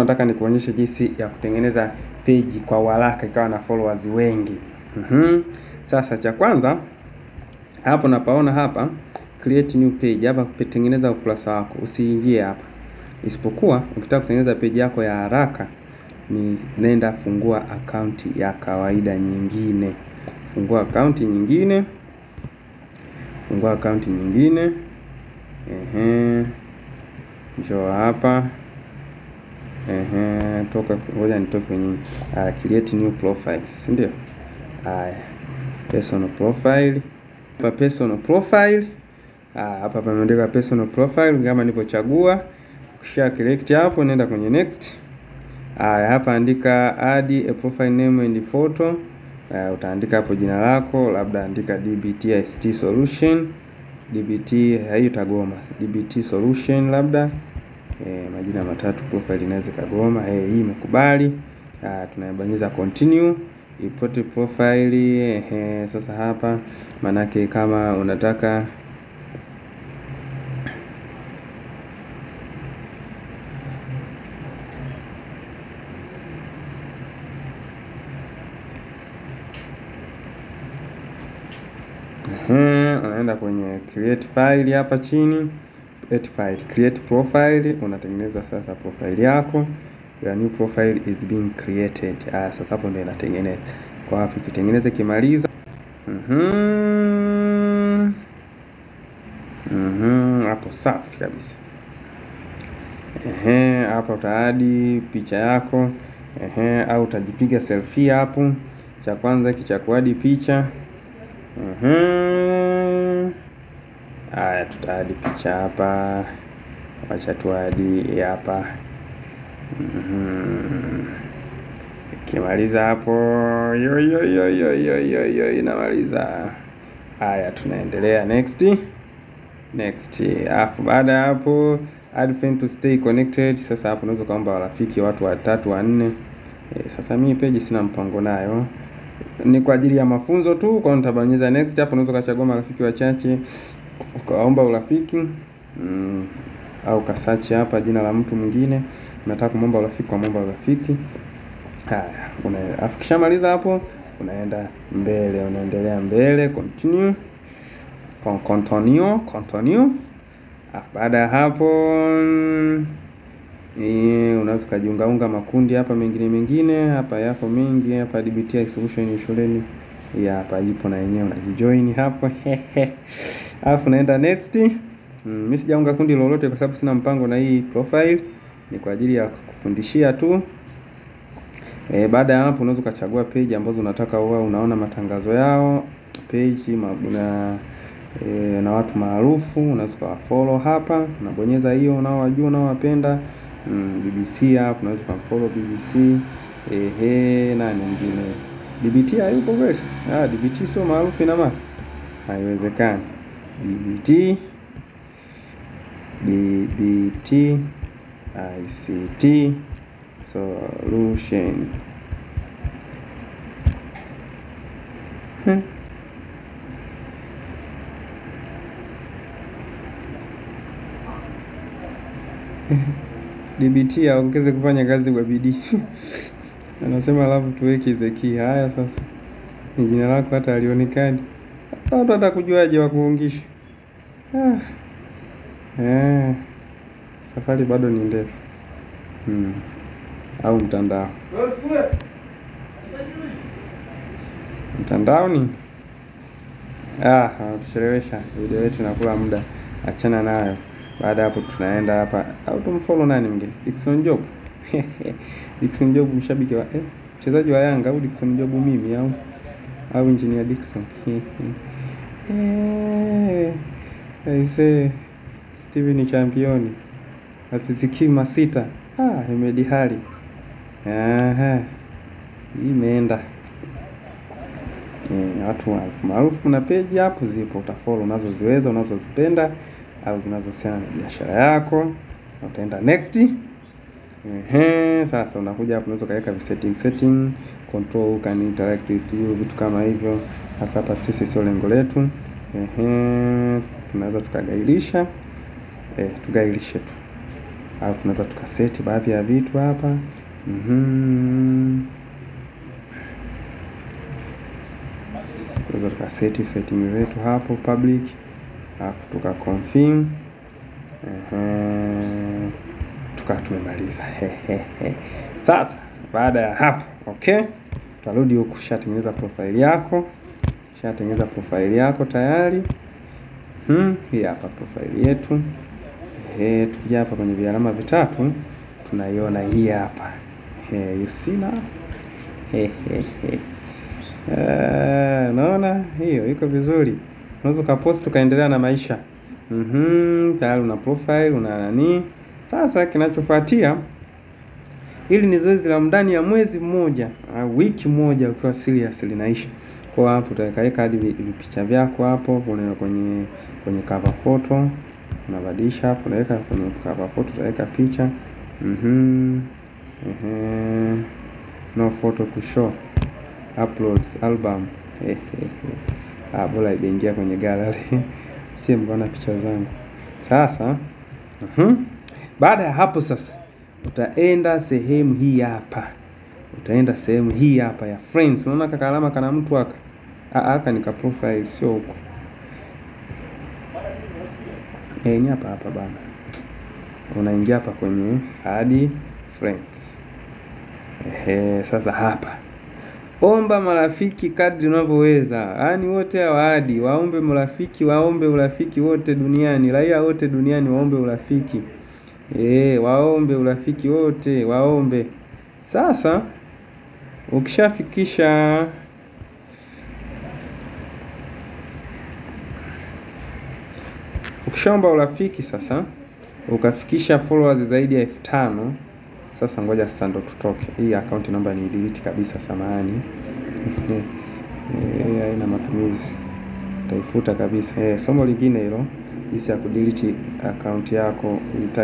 nataka nikuonyeshe jinsi ya kutengeneza page kwa haraka ikawa na followers wengi. Sasa cha kwanza hapo napaona hapa create new page, hapa kutengeneza ukurasa wako. Usiingie hapa. Isipokuwa ukitaka kutengeneza page yako ya haraka ni nenda fungua akaunti ya kawaida nyingine. Fungua akaunti nyingine. Fungua akaunti nyingine. Njoo hapa. Toka, ngoja nitoke kwenye create new profile, si ndio? Haya, personal profile. Hapa personal profile. Hapa pameandika personal profile kama nilipochagua. Ukisha click hapo nenda kwenye next. Haya, hapa andika add a profile name and photo. Utaandika hapo jina lako, labda andika DBT ICT solution. DBT hiyo itagoma. DBT solution labda. Majina matatu profile inaweza kagoma. Hii imekubali. Tunabonyeza continue. Import profile. Sasa hapa manake kama unataka unaenda kwenye create file hapa chini, create file, create profile, unatengeneza sasa profile yako. Your new profile is being created. Sasa hapo ndio inatengeneza. Kwa wapi kitengeneze kimaliza. Hapo safi kabisa. Hapa utaadi picha yako. Au utajipiga selfie hapo. Cha kwanza hiki cha kuadi picha. Haya, tutaadi picha hapa. Wacha tuadi hapa. Kimaliza hapo, yo yo yo yo yo yo yo, inamaliza. Haya, tunaendelea next. Next. Alafu baada hapo add friend to stay connected. Sasa hapo unaweza kaomba rafiki watu watatu wanne. Sasa mimi page sina mpango nayo, ni kwa ajili ya mafunzo tu, kwa nitabonyeza next. Hapo unaweza kuchagua marafiki wachache ukaomba urafiki, au kasearch hapa jina la mtu mwingine unataka kumomba urafiki, kwa muomba urafiki. Haya, unafikishamaliza hapo unaenda mbele, unaendelea mbele, continue. Continue, continue. Alafu baada ya hapo unaweza kujiunga makundi hapa mengine mengine, hapa yako mengi hapa DBT solution shuleni hapa ipo na yenyewe unajijoin hapo. Alafu naenda next. Mimi sijaunga kundi lolote kwa sababu sina mpango na hii profile, ni kwa ajili ya kufundishia tu. Baada ya hapo unaweza kuchagua page ambazo unataka uwe unaona matangazo yao, page na na watu maarufu unaweza kufollow hapa, unabonyeza hiyo unaowajua unaowapenda. BBC hapo unaweza kufollow BBC. Nani mwingine? DBT hayupo kweli? DBT sio maarufu ina maana haiwezekani. DBT DBT ICT solution. DBT aongeze kufanya kazi kwa bidii. Anasema love to work is the key. Haya sasa, ni jina lako hata halionekani. Sasa watu watakujuaje wa kuungisha? Safari bado ni ndefu. Au mtandao. Mtandao ni tuchelewesha video yetu inakula muda. Achana nayo. Baada hapo tunaenda hapa au tumfollow nani mwingine? Dickson Job. Dickson Job mshabiki wa mchezaji wa Yanga au Dickson Job mimi au engineer Dickson. I say Steven championi. Asisiki masita. Hemedi Hali. Imeenda. Watu maarufu na page hapo zipo, utafollow unazoziweza, unazozipenda au zinazohusiana na biashara yako. Utaenda next. Sasa unakuja hapo unaweza kaweka setting, control can interact with you, vitu kama hivyo. Sasa hapa sisi sio lengo letu. Tunaweza tukagailisha. Tugailishe tu. Au tunaweza tukaseti baadhi ya vitu hapa. Tunaweza tukaseti setting zetu hapo public, alafu tuka confirm. Tuka tumemaliza. Sasa baada ya hapo, okay, tutarudi huku, ushatengeneza profile yako. Ushatengeneza profile yako tayari. Hii hapa profile yetu. Tukija hapa kwenye vialama vitatu tunaiona hii hapa. You see now? Unaona hiyo iko vizuri. Unaweza ukapost ukaendelea na maisha. Tayari una profile, una nani. Sasa kinachofuatia, hili ni zoezi la ndani ya mwezi mmoja, wiki moja ukiwa serious linaisha. Kwa hapo utaweka hadi vipicha vyako hapo, unaweka kwenye cover photo, unabadilisha hapo, unaweka kwenye cover photo, utaweka picha. No photo to show. Uploads album. Bora ijaingia kwenye gallery. Usiye mkaona picha zangu. Sasa, baada ya hapo sasa utaenda sehemu hii hapa. Utaenda sehemu hii hapa ya friends. Unaona kaka alama kana mtu haka. Haka ni ka profile, sio huko. Ni hapa hapa bana. Unaingia hapa kwenye add friends. Sasa hapa omba marafiki kadri unavyoweza. Yaani wote hawa waombe marafiki, waombe urafiki wote duniani, raia wote duniani waombe urafiki. Waombe urafiki wote, waombe. Sasa ukishafikisha ukishaomba urafiki sasa ukafikisha followers zaidi ya 5000. Sasa ngoja sasa ndo tutoke. Hii account number ni delete kabisa, samahani. Haina matumizi. Utaifuta kabisa. Somo lingine hilo, jinsi ya kudelete account yako.